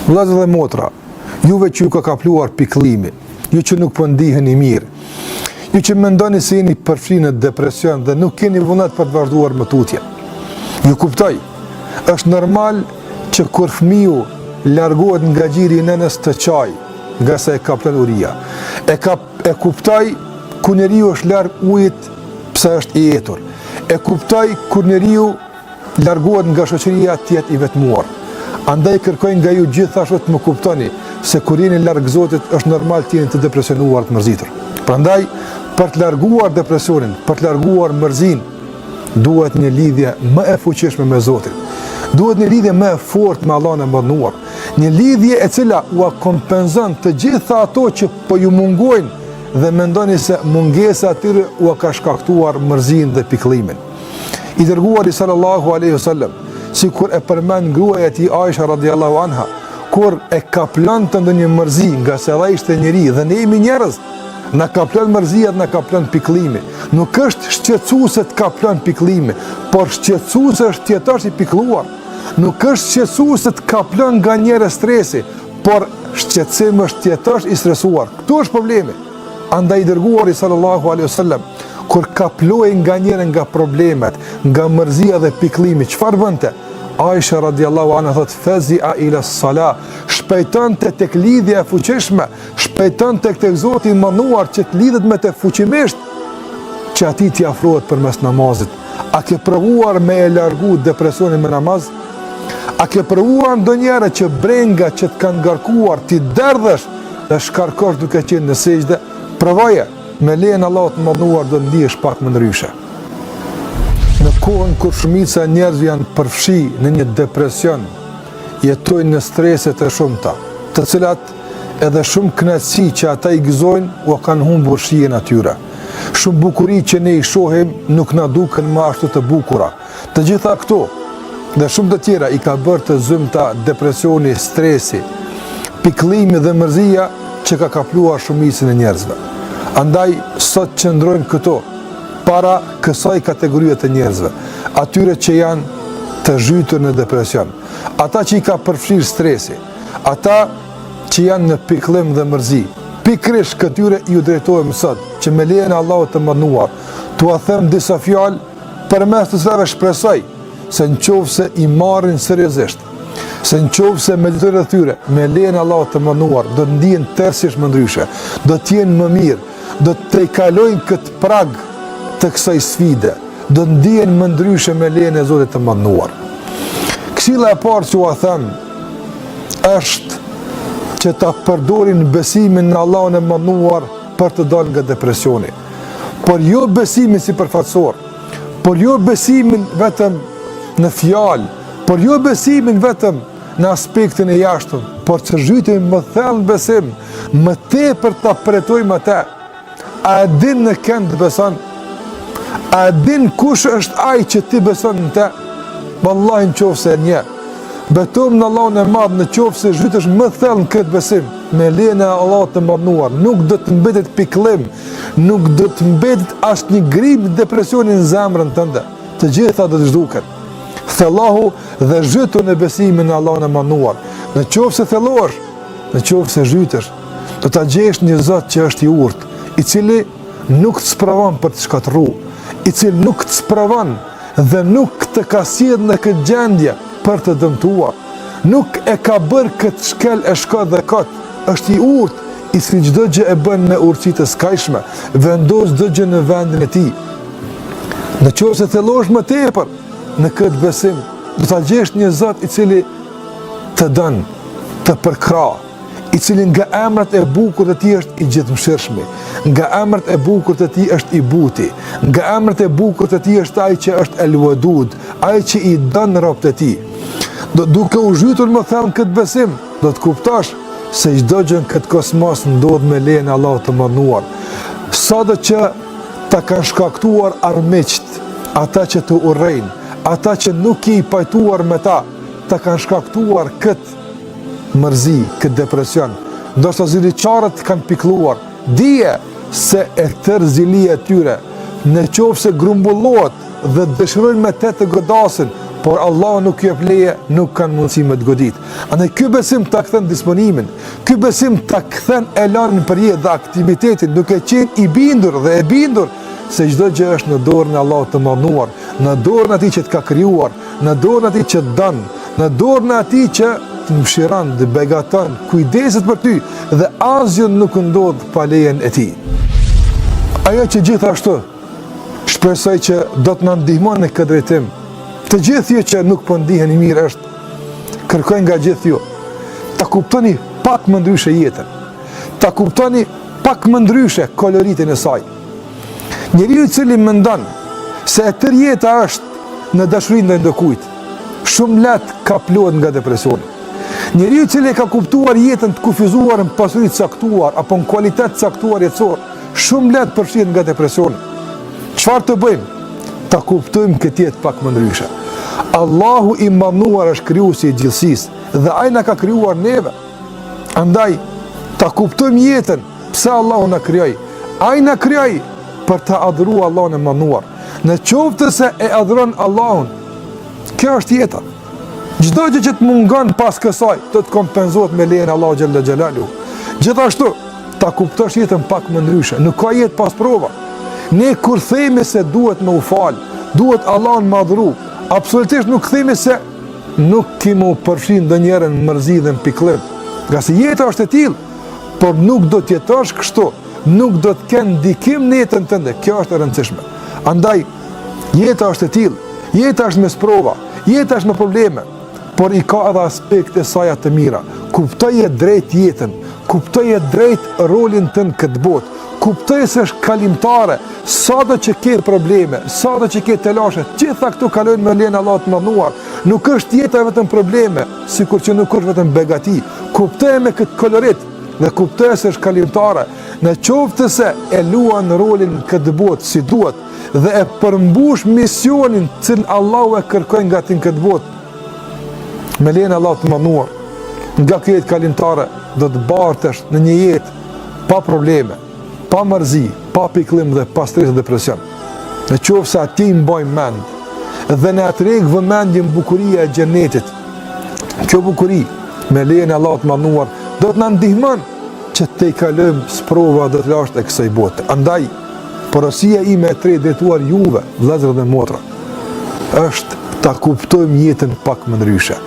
Vëllezër dhe motra, juve që ju ka kapluar pikëllimi, ju që nuk po ndiheni mirë, ju që mendoni se jeni përfshi në depresion dhe nuk keni vullnet për të vazhduar më tutje. Ju kuptoj, është normal që kur fëmiu largohet nga gjiri i nënës të qajë, ngase e kaplon uria. E, kap, e kuptoj kur njeriu është larg ujit pse është i etur. E kuptoj kur njeriu largohet nga shoqëria të jetë i vetmuar. Andaj kërkoj nga ju gjithashtu të më kuptoni se kur jeni larg Zotit është normal të jeni të depresionuar, të mërzitur. Prandaj për të larguar depresionin, për të larguar mërzinë, duhet një lidhje më e fuqishme me Zotin. Duhet një lidhje më e fortë me Allahun e Madhëruar. Një lidhje e cila ua kompenzon të gjitha ato që po ju mungojnë dhe mendoni se mungesa e tyre ua ka shkaktuar mërzinë dhe pikëllimin. I dërguari sallallahu alaihi wasallam, sikur e përmend gruaja e tij Aisha radhiyallahu anha, kur e kaplonte ndonjë mërzi, ngase edhe ishte njeri dhe ne jemi njerëz, na kaplon mërzia dhe na kaplon pikëllimi. Nuk është shqetësuese të kaplon pikëllimi, por shqetësuese është të jetosh i pikëlluar. Nuk është shqetësuese të kaplon nganjëherë stresi, por shqetësim është të jetosh i stresuar. Këtu është problemi. Andaj i dërguari sallallahu alaihi wasallam kur kaplohej nganjëherë nga problemet, nga mërzia dhe pikëllimi, çfarë bënte? Aisha radiallahu anha thot fezia ila sala, shpejtonte tek lidhja e fuqishme, shpejtonte tek Zoti i Madhëruar që të lidhet me të fuqimisht, që atij t'i afrohet përmes namazit. A ke provuar me e largu depresionin me namaz? A ke provuar ndonjëherë që brenga që të kanë ngarkuar t'i derdhësh dhe shkarkosh duke qenë në sexhde, provoje, me lejen e Allahut të Madhëruar do të ndihesh pak më ndryshe. Në kohën kur shumica e njerëzve janë përfshi në një depresion, jetojnë në strese të shumta, të cilat edhe shumë kënaqësi që ata i gëzojnë, ua kanë humbur shijen atyre. Shumë bukuri që ne i shohim nuk na duken më ashtu të bukura. Të gjitha këto dhe shumë të tjera i ka bërë të zymta depresioni, stresi, pikëllimi dhe mërzia që ka kapluar shumicën e njerëzve. Andaj sot qëndrojmë këtu para kësaj kategorie të njerëzve, atyre që janë të zhytur në depresion, ata që i ka përfshirë stresi, ata që janë në pikëllim dhe mërzi. Pikërisht këtyre iu drejtohem sot, që me lejen e Allahut të Madhëruar, t'ua them disa fjalë përmes të cilave shpresoj se në qoftë se i marrin seriozisht, se në qoftë se meditojnë rreth tyre, me lejen e Allahut të Madhëruar, do të ndihen tërësisht më ndryshe, do të jenë më mirë, do të tejkalojnë këtë prag të kësaj sfide, do të ndihen më ndryshe me lejen e Zotit të Madhëruar. Këshilla e parë që ua them është që ta përdorin besimin në Allahun e Madhëruar për të dalë nga depresioni. Por jo besimin sipërfaqësor, por jo besimin vetëm në fjalë, por jo besimin vetëm në aspektin e jashtëm, por të zhytemi më thellë në besim, më tepër ta përjetojmë atë. A e din në kënd beson? A e din kush është ai që ti beson në të? Vallahi në qoftë se e njeh. Betohem në Allahun e madh në qoftë se zhytesh më thellë në këtë besim, me lejen e Allahut të madhëruar, nuk do të mbetet pikëllim, nuk do të mbetet asnjë grimë depresioni në zemrën tënde. Të gjitha do të zhduken. Thellohu dhe zhytu në besimin në Allahun e madhëruar. Në qoftë se thellohesh, në qoftë se zhytesh, do ta gjesh një Zot që është i urtë, i cili nuk të sprovon për të shkatërru, i cili nuk të sprovon dhe nuk të ka sjellë në këtë gjendje për të dëmtuar. Nuk e ka bërë këtë shkel e shko dhe kot, është i urtë, i cili çdo gjë e bën me urtësi të skajshme, vendos çdo gjë në vendin e tij. Në qoftë se thellohesh më tepër në këtë besim, do ta gjesh një Zot i cili të don, të përkrah, i cili nga emrat e bukur të tij është i gjithëmëshirshmi, nga emrat e bukur të tij është i buti, nga emrat e bukur të tij është ai që është El Wadud, ai që i don robët e tij. Do duke u zhytur më thellë në këtë besim, do të kuptosh se çdo gjë në këtë kosmos ndodh me lejen e Allahut të madhëruar. Sado që ta kanë shkaktuar armiqtë, ata që të urrejnë, ata që nuk je i pajtuar me ta, ta kanë shkaktuar këtë mërzi, këtë depresion, ndoshta ziliqarët të kanë pikëlluar, dije se e tërë zilia e tyre, në qoftë se grumbullohet dhe dëshirojnë me te të godasin, por Allahu nuk jep leje, nuk kanë mundësi me të godit. Andaj ky besim ta kthen disponimin, ky besim ta kthen elanin për jetë dhe aktivitetin, duke qenë i bindur dhe e bindur se çdo gjë është në dorën e Allahut të madhëruar, në dorën e Atij që të ka krijuar, në dorën e Atij që të don, në dorën e Atij që të mëshiron, të begaton, kujdeset për ty dhe asgjë nuk ndodh pa lejen e Tij. Ajo që gjithashtu shpresoj që do të na ndihmon në këtë drejtim, të gjithë ju që nuk po ndiheni mirë është kërkoj nga gjithë ju ta kuptoni pak më ndryshe jetën, ta kuptoni pak më ndryshe koloritin e saj. Njeriu i cili mendon se e tërë jeta është në dashuri ndaj ndokujt, shumë lehtë kaplohet nga depresioni. Njeriu i cili e ka kuptuar jetën të kufizuar në pasuri të caktuar apo në kualitet të caktuar jetësor, shumë lehtë përfshihet nga depresioni. Çfarë të bëjmë? Ta kuptojmë këtë jetë pak më ndryshe. Allahu i madhëruar është krijuesi i gjithësisë dhe ai na ka krijuar neve. Andaj ta kuptojmë jetën, pse Allahu na krijoi? Ai na krijoi për ta adhuruar Allahun e madhëruar. Në qoftë se e adhuron Allahun, kjo është jeta. Çdo gjë që të mungon pas kësaj, do të kompenzohet me lejen e Allahut xhelle xhelaluhu. Gjithashtu, ta kuptosh jetën pak më ndryshe. Nuk ka jetë pa sprova. Ne kur themi se duhet me u fal, duhet Allahun me adhuru, absolutisht nuk themi se nuk ki me u përfshi ndonjëherë në mërzi dhe në pikëllim. Ngase jeta është e tillë, por nuk do të jetosh kështu, nuk do të kenë ndikim në jetën tënde. Kjo është e rëndësishme. Andaj jeta është e tillë, jeta është me sprova, jeta është me probleme, por i ka edhe aspekte e saja të mira. Kuptoje drejt jetën, kuptoje drejt rolin tënd në këtë botë, kuptoje se është kalimtare, sado që ke probleme, sado që ke telashe, gjitha këto kalojnë me lejen e Allahut të madhëruar. Nuk është jeta vetëm probleme, sikur që nuk është vetëm begati. Kuptoje me këtë kolorit dhe kuptoje se është kalimtare. Në qoftë se e luan rolin në këtë botë si duhet dhe e përmbush misionin të cilin Allahu e kërkoi nga ti në këtë botë, me lejen e Allahut të madhëruar, nga kjo jetë kalimtare do të bartesh në një jetë pa probleme, pa mërzi, pa pikëllim dhe pa stres dhe depresion. Në qoftë se atje i mbajmë mend dhe na tërheq vëmendjen bukuria e xhenetit, kjo bukuri me lejen e Allahut të madhëruar do të na ndihmon që të kalojmë sprovat dhe telashet e kësaj bote. Andaj, porosia ime e tretë drejtuar juve, vëllezër dhe motra, është ta kuptojmë jetën pak më ndryshe.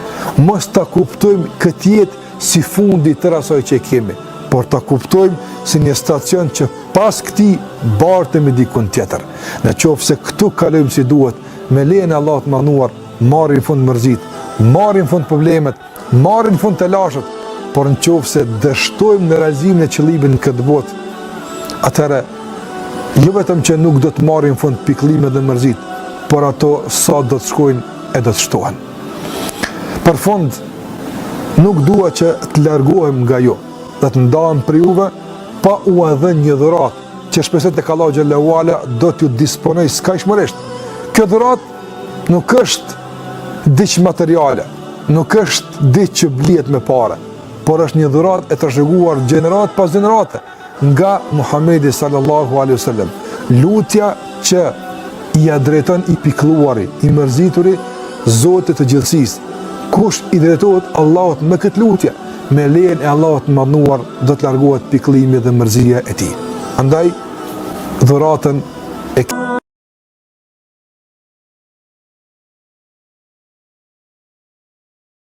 Mos ta kuptojmë këtë jetë si fundi i tërë asaj që e kemi, por ta kuptojmë si një stacion që pas këtij bartemi dikun tjetër. Në qoftë se këtu kalojmë si duhet, me lejen e Allahut të madhëruar, marrin fund mërzitë, marrin fund problemet, Marrin fund telashet, por në qoftë se dështojmë në realizimin e qëllimit në këtë botë, atëherë jo vetëm që nuk do të marrin fund pikëllimet dhe mërzitë, por ato sa do të shkojnë e do të shtohen. Për fund, nuk dua që të largohem nga ju dhe të ndahem prej juve pa ua dhënë një dhuratë që shpresoj tek Allahu xhelle ue ala do t'ju disponojë skajshmërisht. Kjo dhuratë nuk është diç materiale, nuk është diç që blihet me pare, por është një dhuratë e trashëguar gjeneratë pas gjenerate nga Muhamedi sallallahu alaihi wasallam. Lutja që ia drejton i pikëlluari, i mërzituri Zotit të gjithësisë. Kush i drejtohet Allahut me këtë lutje, me lejen e Allahut të madhëruar do të largohet pikëllimi dhe mërzia e tij. Andaj dhuratën e.